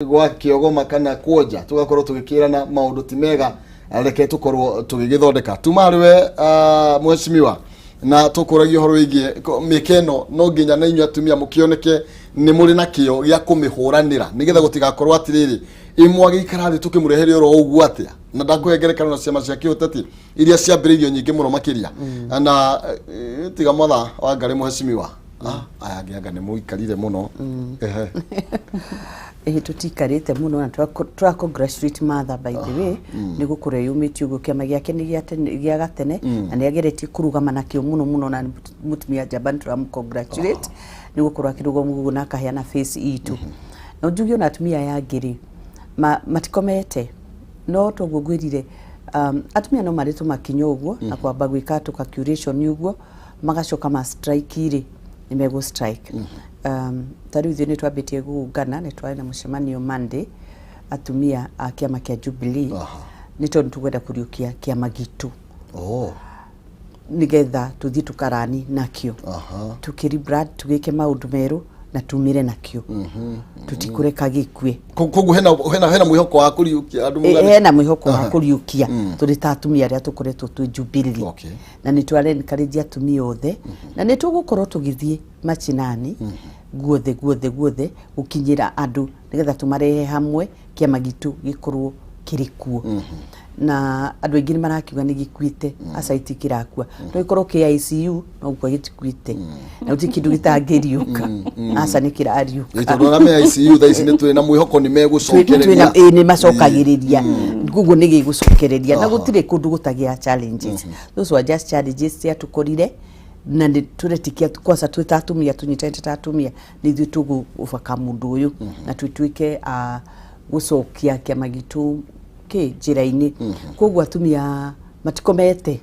Gwa kĩogoma kana kwonja tũgakorwo tũgĩkĩrana maũndũ ti mega, reke tũkorwo tũgĩgĩthondeka tuma harĩ we, mheshimiwa, na tũkũragia ũhoro wĩgiĩ mĩeke ĩno. No nginya na inyuĩ atumia mũkĩoneke nĩ mũrĩ na kĩo gĩa kũmĩhũranĩra nĩgetha gũtigakorwo atĩrĩrĩ ĩmwe agĩikara thĩ tũkĩmũrehere oro ũguo atĩa. Na ndakũhe ngerekano na ciama cia kĩũteti iria ciambĩrĩirio nyingĩ mũno makĩria na tiga mwatha wa ngarĩ mheshimiwa. Aya angĩ anga nĩ mũikarire mũno. Ehe. Ĩhĩ, tũtikarĩte mũno na tũra congratulate Martha, by the way, nĩ gũkorwo eyũmĩtie ũguo. Kĩama gĩake nĩ gĩa tene, gĩa gatene, na nĩ ageretie kũrũgama nakĩo mũno mũno, na nĩ mũtumia njamba. Nĩ tũramũ congratulate nĩ gũkorwo akĩrũgama ũguo na akaheana face itũ. No njuge ona atumia aya angĩ rĩ, matikomete, no toguo ngwĩrire, atumia no marĩ tũmakinya ũguo na kwamba gwĩka tũka curation ũguo, magacoka ma strike rĩ, nĩ megũ strike. Ta rĩu ithuĩ nĩ twambĩtie gũũngana, nĩ twarĩ na mũcemanio Monday, atumia a kĩama kĩa Jubilee, nĩ tondũ tũkwenda kũriũkia kĩama gitũ nĩgetha tũthiĩ tũkarani nakĩo, tũkĩ-rebrand, tũgĩke maũndũ merũ na tumĩre nakĩo, tũtikũreka gĩkue. Koguo hena mwĩhoko wa kũriũkia andũ Hena mwĩhoko wa kũriũkia tũrĩ ta atumia arĩa tũkoretwo twĩ Jubilee. Na nĩ twara encourage atumia othe, na nĩ tũgũkorwo tũgĩthiĩ machinani guothe guothe guothe gũkinyĩra andũ nĩgetha tũmarehe hamwe, kĩama gitũ gĩkorwo kĩrĩ kuo. Na andũ aingĩ nĩ marakiuga nĩ gĩkuĩte. Aca, itikĩrakua, no gĩkorwo kĩ ICU, no gũkua gĩtikuĩte, na gũtirĩ kĩndũ gĩtangĩriũka. Aca, nĩ kĩrariũka. Ĩ, tondũ arĩa me ICU thaa ici nĩ twĩ na mwĩhoko nĩ megũcokereria. Ĩ, nĩ macokagĩrĩria, koguo nĩ gĩgũcokereria na gũtirĩ kũndũ gũtagĩa challenges. Those were just challenges ciatũkorire, na nĩ tũretikia kwanza twĩ ta atumia, tũnyitanĩte ta atumia, nĩ ithuĩ tũgũ overcome ũndũ ũyũ na tũtuĩke a gũcokia kĩama gitũ kĩ njĩra-inĩ. Koguo atumia matikomete,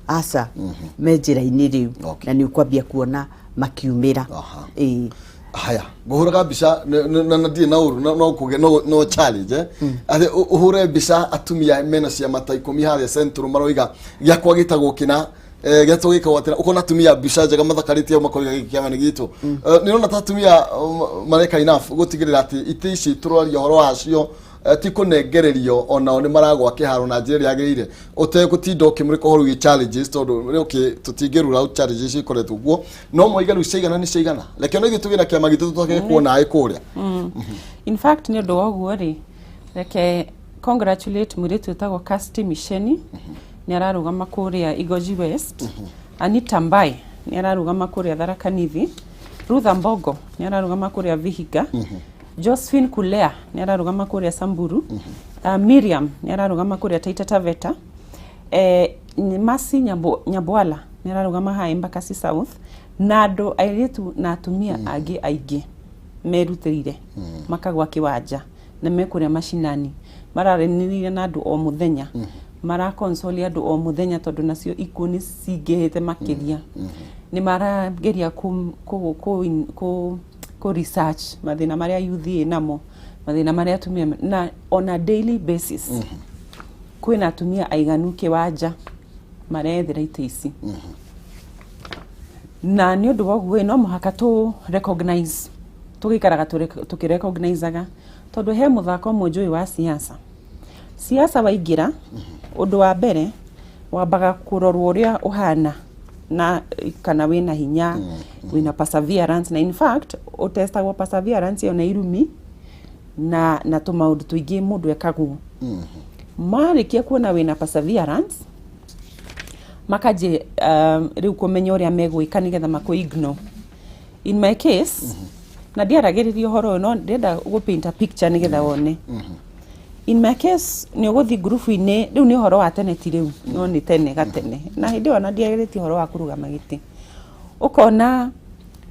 aca, me njĩra-inĩ rĩu. Na nĩ ũkwambia kuona makiumĩra. Ĩĩ. Haya, ngũhũraga mbica na ndirĩ na ũru, no kũgĩa no challenge, eh? Atĩ ũhũre mbica atumia mena ciama ta 10 harĩa Central, maroiga gĩakwa gĩtagwo kĩna, gĩatwo gĩkagwo atĩra, ũkona atumia mbica njega mathakarĩtie hau, makoiga gĩkĩ kĩama nĩ gitũ. Nĩ ũrona ta atumia mareka enough gũtigĩrĩra atĩ itĩ ici tũraria ũhoro wacio, ti kũnengererio, onao nĩ maragwa kĩharo na njĩra ĩrĩa yagĩrĩire, ũtegũtinda ũkĩmũrĩka ũhoro wĩgiĩ challenges, tondũ rĩu tũtingĩrura out challenges ikoretwo kuo, no moiga rĩu ciaigana nĩ ciaigana, reke ona ithuĩ tũgĩe na kĩama gitũ tũtwage kuona aĩ kũrĩa. In fact, nĩ ũndũ wa ũguo rĩ, reke congratulate mũirĩtu wĩtagwo Casti Misheni, nĩ ararũgama kũrĩa Igoji West. Anita Mbai nĩ ararũgama kũrĩa Tharaka Nithi. Rutha Mbogo nĩ ararũgama kũrĩa Vihiga. Josephine Kulea nĩ ararũgama kũrĩa Samburu. Miriam nĩ ararũgama kũrĩa Taita Taveta. Mercy Nyabwala nĩ ararũgama haha Embakasi South, na andũ airĩtu na atumia angĩ aingĩ merutĩire makagwa kĩwanja na mekũrĩa macinani, mararanĩria na andũ o mũthenya, marakonsoli andũ o mũthenya, tondũ nacio ikuũ nĩ cingĩhĩte makĩria. Nĩ marageria kũ research mathĩna marĩa youth ĩ namo, mathĩna marĩa atumia na on a daily basis. Kwĩna atumia aiganu kĩwanja marethera itĩ ici, na nĩ ũndũ wa ũguo ĩ, no mũhaka tũ recognize, tũgĩikaraga tũkĩ-recognizaga, tondũ he mũthako ũmwe njũĩ wa siasa. Siasa waingĩra, ũndũ wa mbere wambaga kũrorwo ũrĩa ũhana na kana wĩna hinya, wĩna perseverance, na in fact ũtestagwo perseverance ĩyo na irumi na tũmaũndũ tũingĩ mũndũ ekagwo. Marĩkia kuona wĩna perseverance, makanjia rĩu kũmenya ũrĩa megwĩka nĩgetha makũ ignore. In my case, na ndiaragĩrĩria ũhoro ũyũ, no ndĩrenda gũ paint a picture nĩgetha wone. In my case, nĩ ũgũthiĩ ngurubu-inĩ, rĩu nĩ ũhoro wa tene, ti rĩu, no nĩ tene gatene, na hĩndĩ ĩyo ona ndiarĩtie ũhoro wa kũrũgama gĩtĩ. Ũkona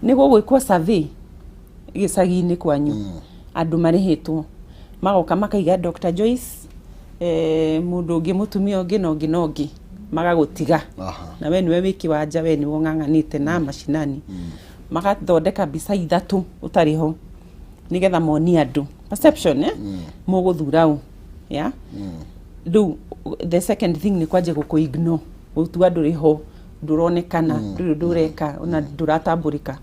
nĩ gũgwĩkwo survey gĩcagi-inĩ kwanyu, andũ marĩhĩtwo magoka makaiga Dr. Joyce, mũndũ ũngĩ, mũtumia ũngĩ, na ũngĩ na ũngĩ, magagũtiga. Na we nĩwe wĩ kĩwanja, we nĩwe ũng'ang'anĩte na macinani. Magathondeka mbica ithatũ ũtarĩ ho nĩgetha monie andũ perception, eh? Mũgũthura ũ ya rĩu. The second thing nĩ kwanjia gũkũ ignore, gũtua ndũrĩ ho, ndũronekana, ndũrĩ ũndũ ũreka, ona ndũratambũrĩka.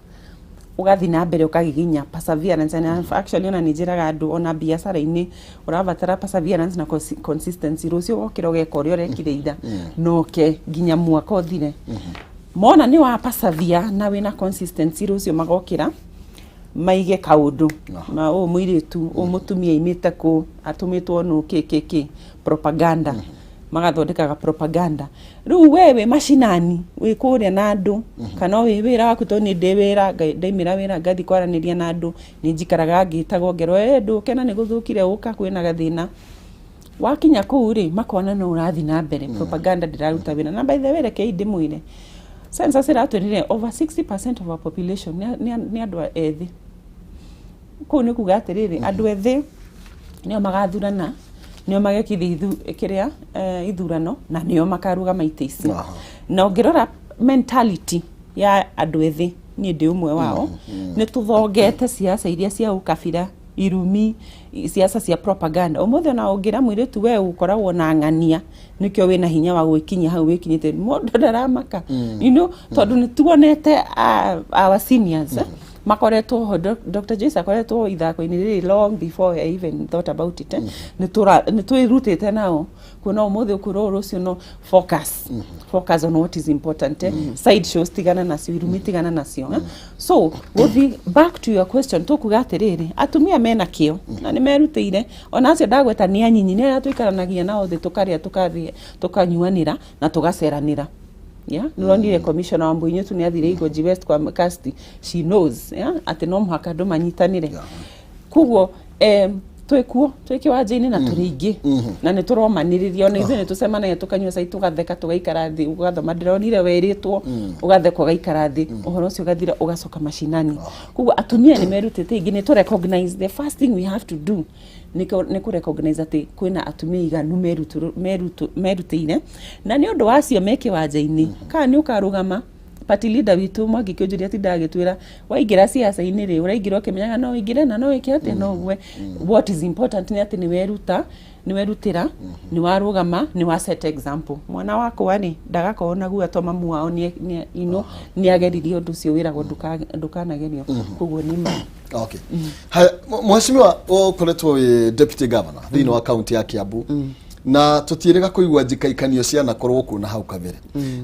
Ũgathiĩ na mbere ũkagiginya, perseverance. And actually ona nĩ njĩraga andũ, ona biacara-inĩ ũrabatara perseverance na consistency. Rũciũ wokĩra ũgeka ũrĩa ũrekire ira, noke nginya mwaka ũthire. Mona nĩ wa persevere na wĩna consistency, rũciũ magokĩra maige kaũndũ na ũũ mũirĩtu, ũũ mũtumia aimĩte kũ, atũmĩtwo nũ, kĩ kĩ kĩ, propaganda, magathondekaga propaganda. Rĩu we wĩ macinani, wĩ kũrĩa na andũ, kana wĩ wĩra waku, tondũ niĩ ndĩ wĩra, ndaimĩra wĩra ngathiĩ kwaranĩria na andũ, nĩ njikaraga ngĩtagwo ngerwo, "Ĩ, ndũke na nĩ gũthũkire, ũka kwĩna gathĩna." Wakinya kũu rĩ, makona no ũrathiĩ na mbere, propaganda ndĩraruta wĩra. Na by the way, rekei ndĩmwĩre, census ĩratwĩrire over 60% of our population nĩ andũ ethĩ. Kũu nĩ kuga atĩrĩrĩ, andũ ethĩ nĩo magathurana, nĩo magekithia kĩrĩa ithurano, na nĩo makarugama itĩ ici. Na ũngĩrora mentality ya andũ ethĩ, niĩ ndĩ ũmwe wao, nĩ tũthongete siasa iria cia ũkabira, irumi, siasa cia propaganda. Ũmũthĩ ona ũngĩra mũirĩtu, we ũkoragwo na ng'ania, nĩkĩo wĩna hinya wa gwĩkinyia hau wĩkinyĩte, mũndũ ndaramaka, tondũ nĩ tuonete our seniors makoretwo ho. Dr. Joyce akoretwo ithako-inĩ rĩrĩ long before I even thought about it. Nĩ twĩrutĩte nao kuona ũmũthĩ ũkwĩrwo rũciũ, no focus, focus on what is important. Side shows tigana nacio, irumi tigana nacio. So gũthi back to your question, tũkuga atĩrĩrĩ, atumia mena kĩo na nĩ merutĩire. Ona acio ndagweta nĩ anyinyi, nĩ arĩa tũikaranagia nao thĩ, tũkarĩa, tũkarĩa, tũkanyuanĩra na tũgaceranĩra. Yeah, nĩũronire commissioner wa Mbuinyitu nĩ athire Igoji West kwa Casti. She knows, yeah, atĩ no mũhaka andũ manyitanĩre. Koguo twĩkuo, twĩ kĩwanja-inĩ na tũrĩ aingĩ na nĩ tũromanĩrĩria. Ona ithuĩ nĩ tũcemanagia, tũkanyua cai, tũgatheka, tũgaikara thĩ, ũgathoma ndĩronire werĩtwo, ũgatheka, ũgaikara thĩ, ũhoro ũcio ũgathira, ũgacoka macinani. Koguo atumia nĩ merutĩte aingĩ. Nĩ tũ recognize, the first thing we have to do nĩ kũ recognize atĩ kwĩna atumia iganu merutĩire, na nĩ ũndũ wacio me kĩwanja-inĩ. Kana nĩ ũkarũgama, party leader witũ Mwangi Kĩũnjũria atindaga agĩtwĩra, waingĩra siasa-inĩ rĩ, ũraingĩra ũkĩmenyaga no ũingĩre na no wĩke atĩa, no ũgwe. What is important nĩ atĩ nĩ weruta, nĩ werutĩra, nĩ warũgama, nĩ wa set example. Mwana wakwa rĩ, ndagakorwo na guoya to mamu wao nĩ nĩ ageririe ũndũ ũcio wĩragwo ndũkanagerio. Koguo nĩ ma. Okay. Haya, mheshimiwa, ũkoretwo wĩ deputy governor thĩinĩ wa kaunti ya Kiambu, na tũtiĩrĩga kũigua njikaikanio cianakorwo kuo na hau kabere.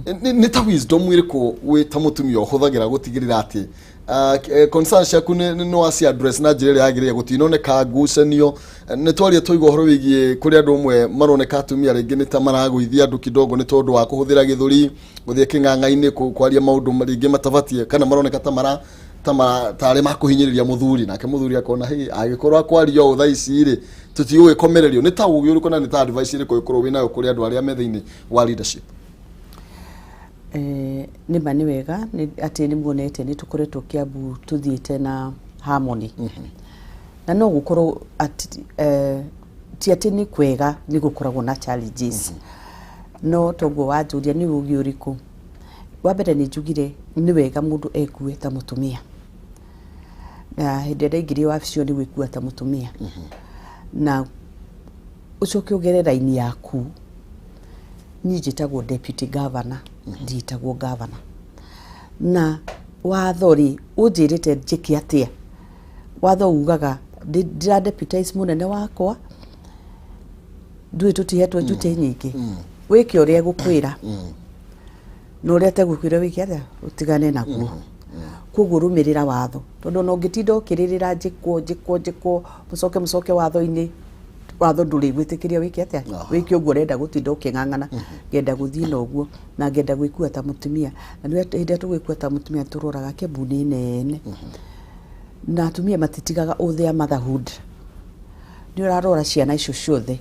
Nĩ ta wisdom ĩrĩkũ wĩ ta mũtumia ũhũthagĩra gũtigĩrĩra atĩ concern ciaku nĩ waci address na njĩra ĩrĩa yagĩrĩire, gũtinoneka ngucanio? Nĩ twaria twaigua ũhoro wĩgiĩ kũrĩ andũ amwe maroneka atumia rĩngĩ nĩ ta maragũithia andũ kidogo nĩ tondũ wa kũhũthĩra gĩthũri, gũthiĩ kĩng'ang'a-inĩ, kwaria maũndũ rĩngĩ matabatiĩ, kana maroneka ta mara ta mara tarĩ makũhinyĩrĩria mũthuri, nake mũthuri akona hĩ angĩkorwo akwaria ũũ thaa ici rĩ, tũtigũgĩkomererio. Nĩ ta ũgĩ ũrĩkũ na nĩ ta advice ĩrĩkũ ĩkorwo wĩnayo kũrĩ andũ arĩa me thĩinĩ wa leadership? Nĩ ma nĩ wega atĩ nĩ muonete nĩ tũkoretwo Kiambu tũthiĩte na harmony, na no gũkorwo atĩ ti atĩ nĩ kwega, nĩ gũkoragwo na challenges. No toguo wanjũria nĩ ũgĩ ũrĩkũ, wa mbere nĩ njugire nĩ wega mũndũ ekue ta mũtumia, na hĩndĩ ĩrĩa ndaingĩrire wabici ĩyo nĩ gwĩkua ta mũtumia, na ũcoke ũgere raini yaku. Niĩ njĩtagwo deputy governor, ndiĩtagwo governor, na watho rĩ ũnjĩrĩte njĩke atĩa? Watho ugaga ndĩra deputize mũnene wakwa. Ndũĩ tũtihetwo duty nyingĩ? Wĩke ũrĩa egũkwĩra, na ũrĩa ategũkwĩra wĩke atĩa? Ũtigane naguo. Koguo rũmĩrĩra watho, tondũ ona ũngĩtinda ũkĩrĩrĩra njĩkwo njĩkwo njĩkwo, mũcoke mũcoke watho-inĩ, watho ndũrĩgwĩtĩkĩria wĩke atĩa? Wĩke ũguo ũrenda gũtinda ũkĩng'ang'ana. Ngenda gũthiĩ na ũguo na ngenda gwĩkua ta mũtumia, na nĩ hĩndĩ ĩrĩa tũgwĩkua ta mũtumia, tũroraga Kiambu nĩ nene na atumia matitigaga all their motherhood. Nĩ ũrarora ciana icio ciothe.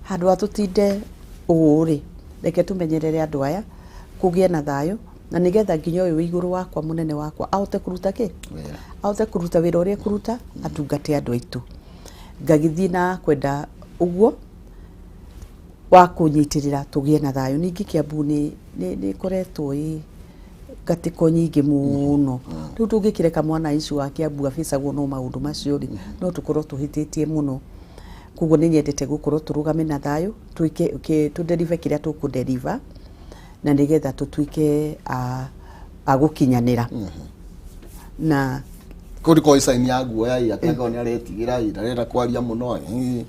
Handũ ha tũtinde ũũ rĩ, reke tũmenyerere andũ aya, kũgĩe na thayũ, na nĩgetha nginya ũyũ wĩ igũrũ wakwa, mũnene wakwa, ahote kũruta kĩ? Wĩra. Ahote kũruta wĩra ũrĩa ekũruta, atungate andũ aitũ. Ngagĩthiĩ na kwenda ũguo wa kũnyitĩrĩra tũgĩe na thayũ. Ningĩ Kiambu nĩ ĩkoretwo ĩ ngatĩko nyingĩ mũno. Rĩu tũngĩkĩreka mwana ici wa Kiambu abicagwo no maũndũ macio rĩ, no tũkorwo tũhĩtĩtie mũno. Koguo nĩ nyendete gũkorwo tũrũgame na thayũ, twĩke tũ deliver kĩrĩa tũkũ deliver, na nĩgetha tũtuĩke a gũkinyanĩra na Kũu ndĩkorwo sign ya guoya ĩ, atĩ angĩkorwo nĩ aretigĩra ĩ, ndarenda kwaria mũno ĩ.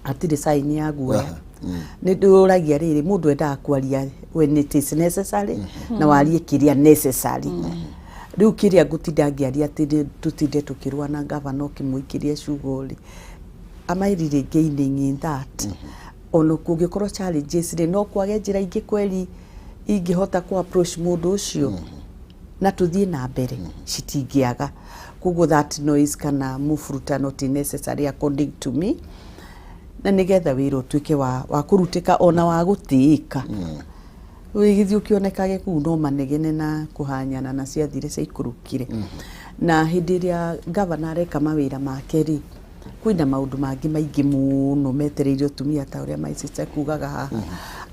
Hatirĩ sign ya guoya. Nĩ ndũragia rĩrĩ, mũndũ endaga kwaria when it is necessary, na warie kĩrĩa necessary. Rĩu kĩrĩa ngũtinda ngĩaria atĩ tũtinde tũkĩrũa na gavana ũkĩmũikĩria ciugo rĩ, am I really gaining in that? Ona kũngĩkorwo challenges rĩ, no kwage njĩra ingĩ kweri ingĩhota kũ approach mũndũ ũcio na tũthiĩ na mbere, citingĩaga. Koguo that noise kana mũburutano ti necessary according to me, na nĩgetha wĩra ũtuĩke wa kũrutĩka ona wa gũtĩĩka, wĩgĩthiĩ ũkĩonekage kũu no manegene na kũhanyana na ciathire ciaikũrũkire. Na hĩndĩ ĩrĩa gavana areka mawĩra make rĩ, kwĩna maũndũ mangĩ maingĩ mũno metereire atumia, ta ũrĩa my sister kugaga haha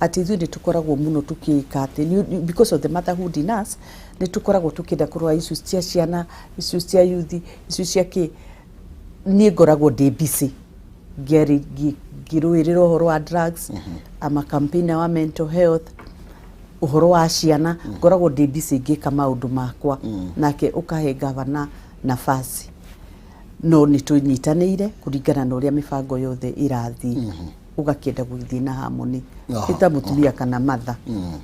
atĩ ithuĩ nĩ tũkoragwo mũno tũkĩka atĩ because of the motherhood in us, nĩ tũkoragwo tũkĩenda kũrora issues cia ciana, issues cia youth, issues cia kĩ. Niĩ ngoragwo ndĩ busy ngĩrũĩrĩra ũhoro wa drugs, ama campaigner wa mental health, ũhoro wa ciana. Ngoragwo ndĩ busy ngĩka maũndũ makwa, nake ũkahe gavana nafasi, no nĩ tũnyitanĩire kũringana na ũrĩa mĩbango yothe ĩrathiĩ, ũgakĩenda gũthiĩ na harmony ĩta mũtumia kana matha.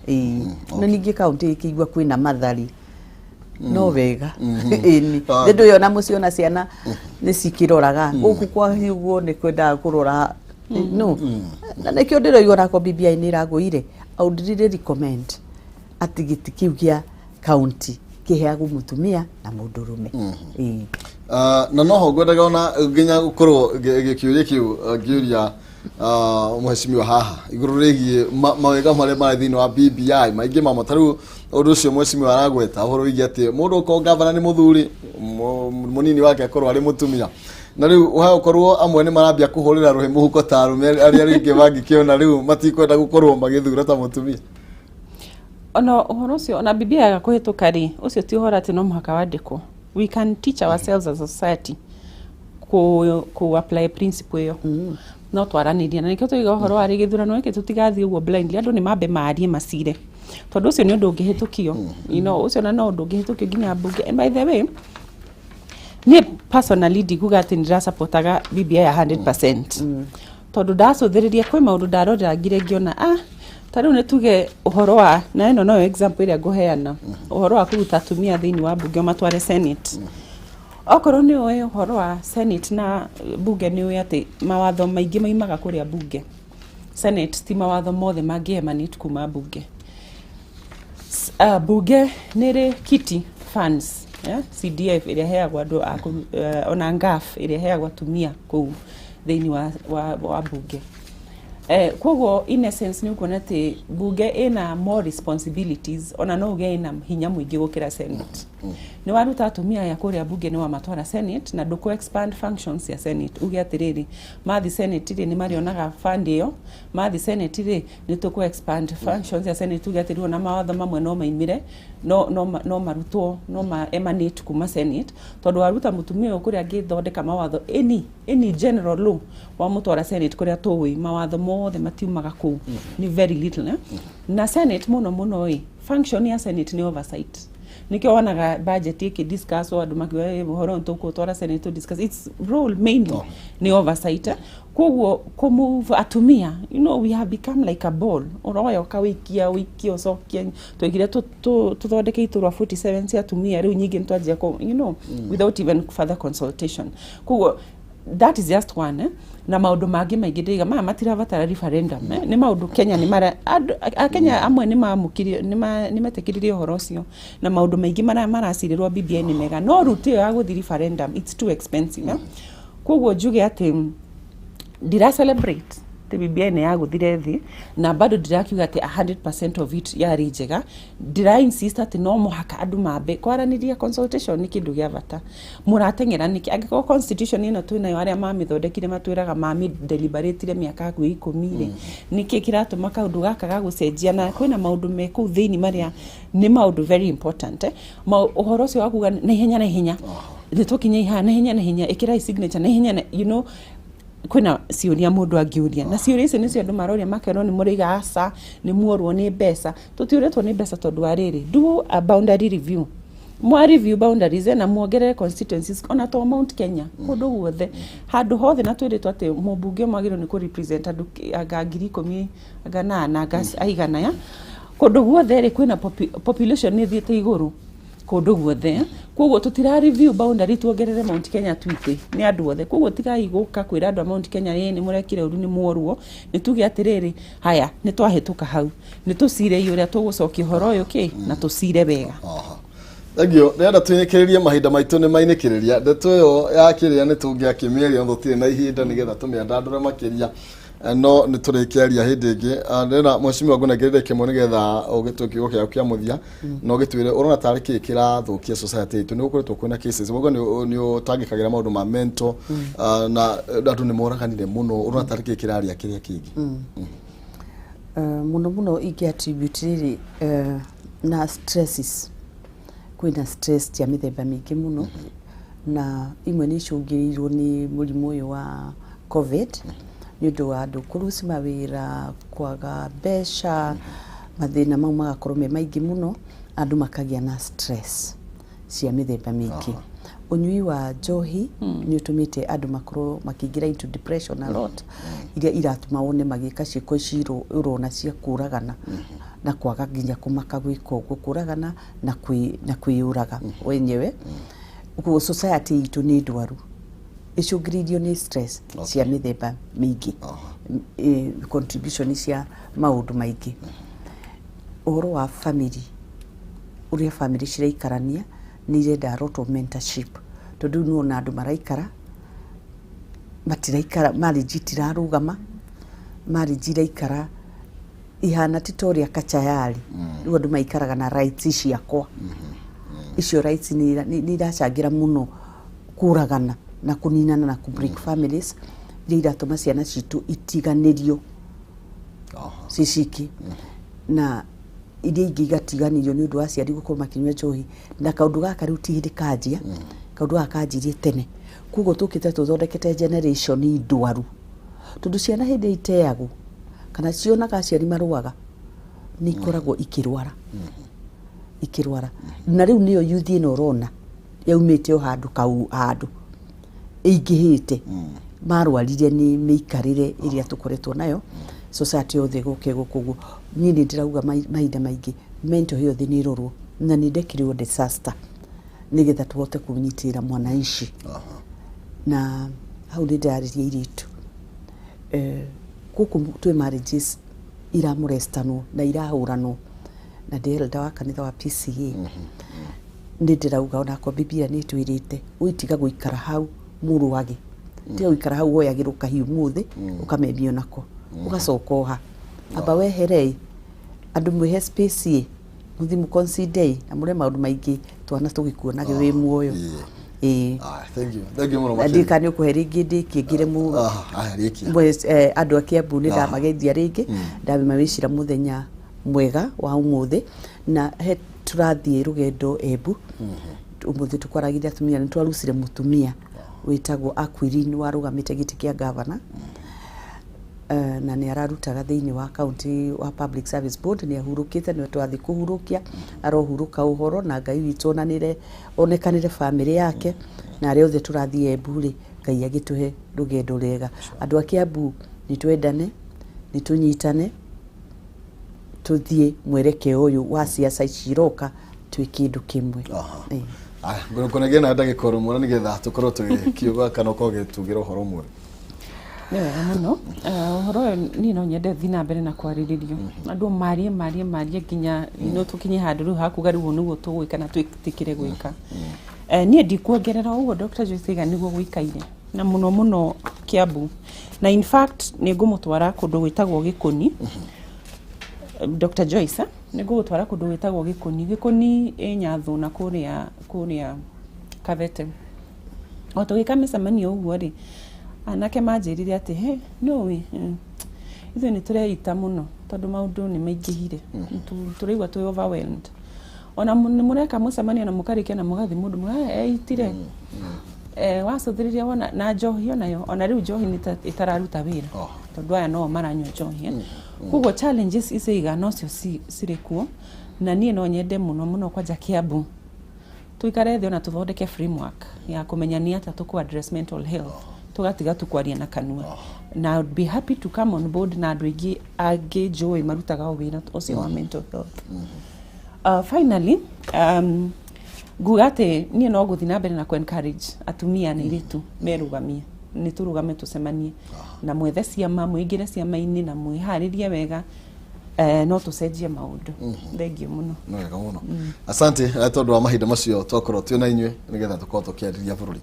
Ĩĩ, na ningĩ kaũntĩ ĩkĩigua kwĩna mathari no wega, ĩni. Thĩndũ ĩyo na mũciĩ ona ciana nĩ cikĩroraga gũkũ kwa ũguo, nĩ kwendaga kũrora no na nĩkĩo ndĩroigua onako BBI nĩ ĩragũire. I would really recommend atĩ gĩtĩ kĩu gĩa county kĩheagwo mũtumia na mũndũrũme. Ĩĩ. Na noho ngwendaga ona nginya gũkorwo gĩkĩũria kĩu ngĩũria mheshimiwa haha igũrũ rĩgiĩ mawega marĩa marĩ thĩinĩ wa BBI, maingĩ mamo ta rĩu ũndũ ũcio mheshimiwa aragweta ũhoro wĩgiĩ atĩ mũndũ okorwo gavana nĩ mũthuri, mũnini wake akorwo arĩ mũtumia, na rĩu ũhagũkorwo amwe nĩ marambia kũhũrĩra rũhĩ mũhuko ta arũme arĩa rĩngĩ mangĩkĩona rĩu matikwenda gũkorwo magĩthura ta mũtumia. Ona ũhoro ũcio, ona BBI yaga kũhĩtũka rĩ, ũcio ti ũhoro atĩ no mũhaka wandĩkwo. We can teach ourselves as a society kũ apply principle ĩyo, no twaranĩria, na nĩkĩo tũiga ũhoro wa rĩ gĩthurano gĩkĩ tũtigathiĩ ũguo blindly. Andũ nĩ mambe marie macire, tondũ ũcio nĩ ũndũ ũngĩhĩtũkio, ũcio na no ũndũ ũngĩhĩtũkio nginya mbunge. And by the way, niĩ personally ndikuga atĩ nĩndĩrasapotaga BBI ya 100%, tondũ ndacũthĩrĩria kwĩ maũndũ ndarorera ngire ngĩona ta rĩu nĩ tuge ũhoro wa, na ĩno noyo example ĩrĩa ngũheana, ũhoro wa kũruta atumia thĩinĩ wa mbunge ũmatware Senate. Okorwo nĩ ũĩ ũhoro wa Senate na bunge, nĩ ũĩ atĩ mawatho maingĩ maimaga kũrĩa bunge. Senate ti mawatho mothe mangĩ emanate kuma bunge. Bunge nĩ rĩ kitty funds, yeah? CDF ĩrĩa ĩheagwo andũ a ona NGAAF ĩrĩa ĩheagwo atumia kũu thĩinĩ wa bunge. Koguo in essence nĩ ũkuona atĩ bunge ĩna more responsibilities, ona no uge ĩna hinya mũingĩ gũkĩra Senate. Nĩ waruta atumia aya kũrĩa bunge, nĩ wamatwara Senate, na ndũkũ expand functions ya Senate uge atĩrĩrĩ, mathi Senate rĩ, nĩ marĩonaga fund ĩyo. Mathi Senate rĩ, nĩ tũkũ expand functions ya Senate uge atĩrĩrĩ, ona mawatho mamwe no maimire, no marutwo, no ma emanate kuma Senate, tondũ waruta mũtumia ũyũ kũrĩa angĩthondeka mawatho, any general law, wamũtwara Senate kũrĩa tũĩ mawatho mothe matiumaga kũu, nĩ very little, eh? Na Senate mũno mũno ĩ, function ya Senate nĩ oversight. Nikĩo wonaga budget ĩkĩ discuss, andũ makiuga, "Eh, ũhoro ũyũ tũkũtwara Senate to discuss." Its role mainly nĩ oversight, eh? Koguo kũmove atumia, we have become like a ball, ũroya ũkawĩikia, ũikie, ũcokie. Twaigire tũthondeke iturwa 47 cia atumia, rĩu nyingĩ nĩtwanjia kũ without even further consultation. Koguo that is just one, eh? Na maũndũ mangĩ maingĩ ndĩiga maya matirabatara referendum, eh? Nĩ maũndũ Kenya nĩ mara andũ a Kenya amwe nĩ mamũkirie, nĩ metĩkĩririe ũhoro ũcio, na maũndũ maingĩ marĩa maracirĩrwo BBI nĩ mega, no route ĩyo ya gũthiĩ referendum, it's too expensive, eh? Koguo njuge atĩ ndira celebrate atĩ BBI nĩ yagũthire thĩ, na bado ndirakiuga atĩ 100% of it yarĩ njega. Ndira insist atĩ no mũhaka andũ mambe kwaranĩria. Consultation nĩ kĩndũ gĩa bata. Mũrateng'era nĩkĩ angĩkorwo constitution ĩno twĩnayo, arĩa mamĩthondekire matwĩraga mami deliberatire mĩaka hakuhĩ 10 rĩ? Nĩkĩ kĩratũma kaũndũ gaka ga gũcenjia, na kwĩna maũndũ me kũu thĩinĩ marĩa nĩ maũndũ very important, eh? Ũhoro ũcio wa kuga na ihenya na ihenya, nĩ tũkinye ihaha na ihenya na ihenya, ĩkĩrai signature na ihenya na, kwĩna ciũria mũndũ angĩũria, na ciũria icio nĩcio andũ maroria, makerwo nĩ mũraiga aca, nĩ muorwo nĩ mbeca. Tũtiũrĩtwo nĩ mbeca, tondũ wa rĩrĩ, do a boundary review. Mwa review boundaries na muongerere constituencies ona to Mount Kenya kũndũ guothe, handũ hothe, na twĩrĩtwo atĩ mũmbunge ũmwe agĩrĩirwo nĩ kũ represent andũ anga 10,000, anga nana, anga aigana ya kũndũ guothe rĩ, kwĩna population nĩ ĩthiĩte igũrũ kũndũ guothe. Koguo tũtira review boundary tuongerere Mount Kenya twitĩ, nĩ andũ othe. Koguo tigai gũka kwĩra andũ a Mount Kenya ĩ nĩ mũrekire ũru, nĩ mworwo. Nĩ tuge atĩrĩrĩ, haya, nĩ twahĩtũka hau, nĩ tũcirei ũrĩa tũgũcokia ũhoro ũyũ kĩ na tũcire wega. Aha. Thank you. Ndĩrenda tũinĩkĩrĩrie, mahinda maitũ nĩ mainĩkĩrĩria. Ndeto ĩyo ya kĩrĩa nĩ tũngĩakĩmĩaria, no tũtirĩ na ihinda nĩgetha tũmĩandandũre makĩria. No nĩ tũrĩkĩaria hĩndĩ ĩngĩ. Ndĩrenda mheshimiwa ngũnengereire kĩmwe nĩgetha ũgĩtue kiugo gĩaku kĩa mũthia na ũgĩtwĩre ũrona tarĩ kĩĩ kĩrathũkia society itũ. Nĩ gũkoretwo kwĩna cases, ũguo nĩ ũtangĩkagĩra maũndũ ma mental, na andũ nĩ moraganire mũno. Ũrona tarĩ kĩĩ kĩrarĩa kĩrĩa kĩngĩ? Mũno mũno ingĩ attribute rĩrĩ na stresses. Kwĩna stress cia mĩthemba mĩingĩ mũno, na imwe nĩ icũngĩrĩirwo nĩ mũrimũ ũyũ wa COVID, nĩ ũndũ wa andũ kũruci mawĩra, kwaga mbeca, mathĩna mau magakorwo me maingĩ mũno, andũ makagĩa na stress cia mĩthemba mĩingĩ. Ũnyui wa njohi nĩ ũtũmĩte andũ makorwo makĩingĩra into depression a lot, iria iratũma wone magĩka ciĩko ici ũrona cia kũragana na kwaga nginya kũmaka gwĩka ũguo, kũragana na kwĩyũraga wenyewe. Ũguo society itũ nĩ ndwaru, ĩcũngĩrĩirio nĩ stress cia mĩthemba mĩingĩ, contribution cia maũndũ maingĩ. Ũhoro wa family, ũrĩa family ciraikarania, nĩ irenda a lot of mentorship, tondũ rĩu nĩwona andũ maraikara matiraikara, marriage itirarũgama, marriage iraikara ihana ti ta ũrĩa kachayari. Rĩu andũ maikaraga na rights ciakwa. Icio rights nĩ iracangĩra mũno kũragana na kũninana na kũ break families, iria iratũma ciana citũ itiganĩrio ciĩ ciki, na iria ingĩ igatiganĩrio nĩ ũndũ wa aciari gũkorwo makĩnyua njohi. Na kaũndũ gaka rĩu ti hĩndĩ kanjia, kaũndũ gaka kanjirie tene. Koguo tũkĩte tũthondekete generation ndwaru, tondũ ciana hĩndĩ ĩrĩa iteagwo kana cionaga aciari marũaga, nĩ ikoragwo ikĩrwara ikĩrwara. Na rĩu nĩyo youth ĩno ũrona yaumĩte o handũ kau handũ ĩingĩhĩte, marwarire nĩ mĩikarĩre ĩrĩa tũkoretwo nayo society yothe gũke gũkũ. Ũguo niĩ nĩ ndĩrauga mahinda maingĩ mental health nĩ ĩrorwo na nĩ ndekirwo disaster nĩgetha tũhote kũnyitĩrĩra mwananchi. Na hau nĩ ndĩrarĩria airĩtu. Gũkũ twĩ marriages iramũrestanwo na irahũranwo, na ndĩ elder wa kanitha wa PCA, nĩ ndĩrauga onakorwo Biblia nĩ ĩtwĩrĩte ũitiga gũikara hau mũrũage, tiga gũikara hau woyagĩrwo kahiũ mũthĩ ũkamemio nako ũgacoka oha. Amba weherei andũ, mwĩhe space ĩ mũthi mũconsider na mũre maũndũ maingĩ twana tũgĩkuonage wĩ muoyo. Ĩĩ. Ah, thank you, thank you mũno Na makĩria. Ndiũĩ kana nĩ ũkũhe rĩngĩ ndĩkie ngĩre mũ Ah, aya, rĩkia. Andũ a Kiambu nĩ ndamageithia rĩngĩ, ndamawĩcira mũthenya mwega wa ũmũthĩ, na he tũrathiĩ rũgendo Embu ũmũthĩ tũkwaragĩria atumia. Nĩ twarucire mũtumia wĩtagwo Aquiline warũgamĩte gĩtĩ kĩa gavana, na nĩ ararutaga thĩinĩ wa county wa Public Service Board. Nĩ ahurũkĩte, nĩwe twathiĩ kũhurũkia, arohurũka ũhoro na Ngai witũ onanĩre onekanĩre famĩlĩ yake na arĩa othe tũrathiĩ Embu rĩ. Ngai agĩtũhe rũgendo rwega. Andũ a Kiambu, nĩ twendane, nĩ tũnyitane, tũthiĩ mwerekeo ũyũ wa ciaca ici iroka twĩ kĩndũ kĩmwe. Aya, ngũnegera na ndagĩka ĩmwe na nĩgetha tũkorwo tũgĩkiuga kana ũkorwo ũgĩtugĩra ũhoro ũmwe. Nĩ wega mũno. Ũhoro ũyũ niĩ no nyende thiĩ na mbere na kwarĩrĩrio, andũ marie marie marie nginya no tũkinye handũ rĩu hakuga rĩu ũũ nĩguo tũgwĩka na twĩtĩkĩre gwĩka. Niĩ ndikuongerera ũguo Dr. Joyce aiga nĩguo gũikaire na mũno mũno Kiambu, na in fact nĩ ngũmũtwara kũndũ gwĩtagwo Gĩkũni. Dr. Joyce, nĩ ngũgũtwara kũndũ gwĩtagwo Gĩkũni. Gĩkũni ĩ Nyathũ na kũrĩa Kabete. O tũgĩka mĩcemanio ũguo rĩ, anake manjĩrire atĩ he nũĩ ithuĩ nĩ tũreita mũno tondũ maũndũ nĩ maingĩhire. Tũraigua twĩ overwhelmed. Ona nĩ mũreka mũcemanio na mũkarĩkia na mũgathiĩ mũndũ eitire. Wacũthĩrĩria wona na njohi onayo, ona rĩu njohi nĩ ta ĩtararuta wĩra tondũ aya no maranyua njohi. Koguo challenges ici iga nocio cirĩ kuo, na niĩ no nyende mũno mũno kwanja Kiambu. Tuikare thĩ ona tũthondeke framework ya kũmenya nĩ atĩa tũkũ address mental health, tũgatiga tu kwaria na kanua. Na I would be happy to come on board na andũ aingĩ angĩ njũĩ marutaga o wĩra ũcio wa mental health. Finally, nguga atĩ niĩ no gũthiĩ na mbere na kũ encourage atumia na airĩtu merũgamie, nĩ tũrũgame, tũcemanie na mwethe ciama, mwĩingĩre ciama-inĩ na mwĩharĩrie wega, no tũcenjie maũndũ. Thengiũ mũno. Nĩ wega mũno, asante tondũ wa mahinda macio twakorwo twĩ na inyuĩ nĩgetha tũkorwo tũkĩarĩria bũrũri.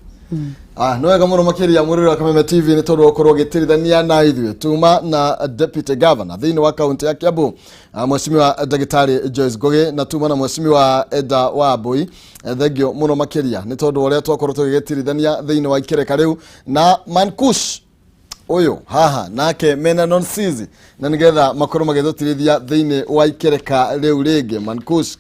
Nĩ wega mũno makĩria mwĩrĩre wa Kameme TV nĩ tondũ wa gũkorwo ũgĩtirithania na ithuĩ. Tuma na Deputy Governor thĩinĩ wa kaunti ya Kiambu, Mheshimiwa Ndagĩtarĩ Joyce Ngugi, na tuma na Mheshimiwa Eda Wambui. Thengio mũno makĩria nĩ tondũ wa ũrĩa twakorwo tũgĩgĩtirithania thĩinĩ wa ikereka rĩu na Mankush ũyũ haha nake mena Nonsizi, na nigetha makorwo magĩtũtirithia thĩinĩ wa ikereka rĩu rĩngĩ. Mankush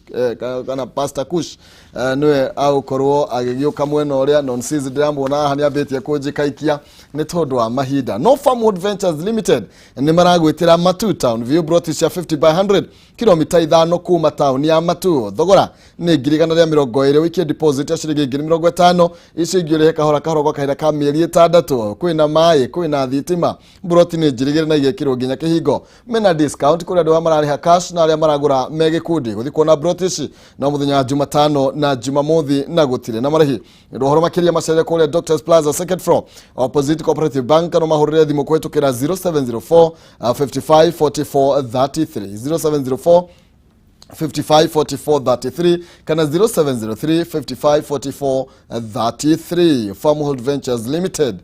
kana Pastor Kush nĩwe agũkorwo agĩgĩũka mwena ũrĩa. Nonsizi ndĩramuona haha nĩ ambĩtie kũnjĩkaikia nĩ tondũ wa mahinda. No Farmwood Ventures Limited nĩ maragwĩtĩra Matu Town View, broti cia 50 by 100, kilomita 5 kuma taũni ya Matu. Thogora nĩ 120,000, wĩkie deposit ya ciringi 50,000, icio ingĩ ũrĩhe kahora kahora gwa kahinda ka mĩeri 6. Kwĩna maĩ, kwĩna thitima, mburoti nĩ njirigĩre na igekĩrwo nginya kĩhingo. Mena discount kũrĩ andũ arĩa mararĩha cash na arĩa maragũra me gĩkundi. Gũthiĩ kuona mburoti ici no mũthenya wa Jumatano na Jumamothi na gũtirĩ na marĩhi. Nĩ ũndũ wa ũhoro makĩria macerere kũrĩa Doctors Plaza, second floor, opposite Cooperative Bank, kana mahũrĩre thimũ kũhĩtũkĩra 0704 55 44 33, 0704 55 44 33 kana 0703 55 44 33. Farmhold Ventures Limited,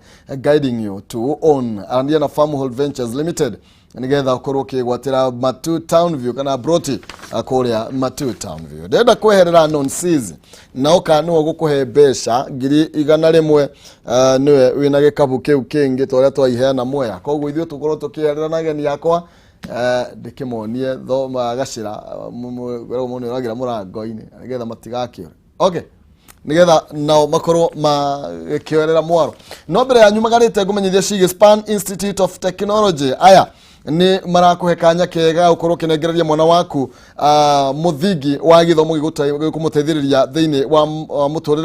guiding you to own. Aranĩria na Farmhold Ventures Limited nigetha ũkorwo ũkĩgwatĩra Matu Town View kana broti kũrĩa Matu Town View. Ndĩrenda kweherera Nonsizi na oka nĩwe ũgũkũhe mbeca 100,000, nĩwe wĩna gĩkabu kĩu kĩngĩ ta ũrĩa twaiheana Mwea. Koguo ithuĩ tũkorwo tũkĩherera na ageni akwa, ndĩkĩmonie thoma gacĩra kwĩragwo mũndũ nĩoragĩra mũrango-inĩ nĩgetha matigakĩũre. Okay, nigetha nao makorwo magĩkĩoerera mwaro. No mbere ya nyumagarĩte, ngũmenyithia Shige Span Institute of Technology aya nĩ marakũhe kanya kega gũkorwo ũkĩnengereria mwana waku mũthingi wa gĩthomo gĩkũmũteithĩrĩria thĩinĩ wa mũtũrĩre.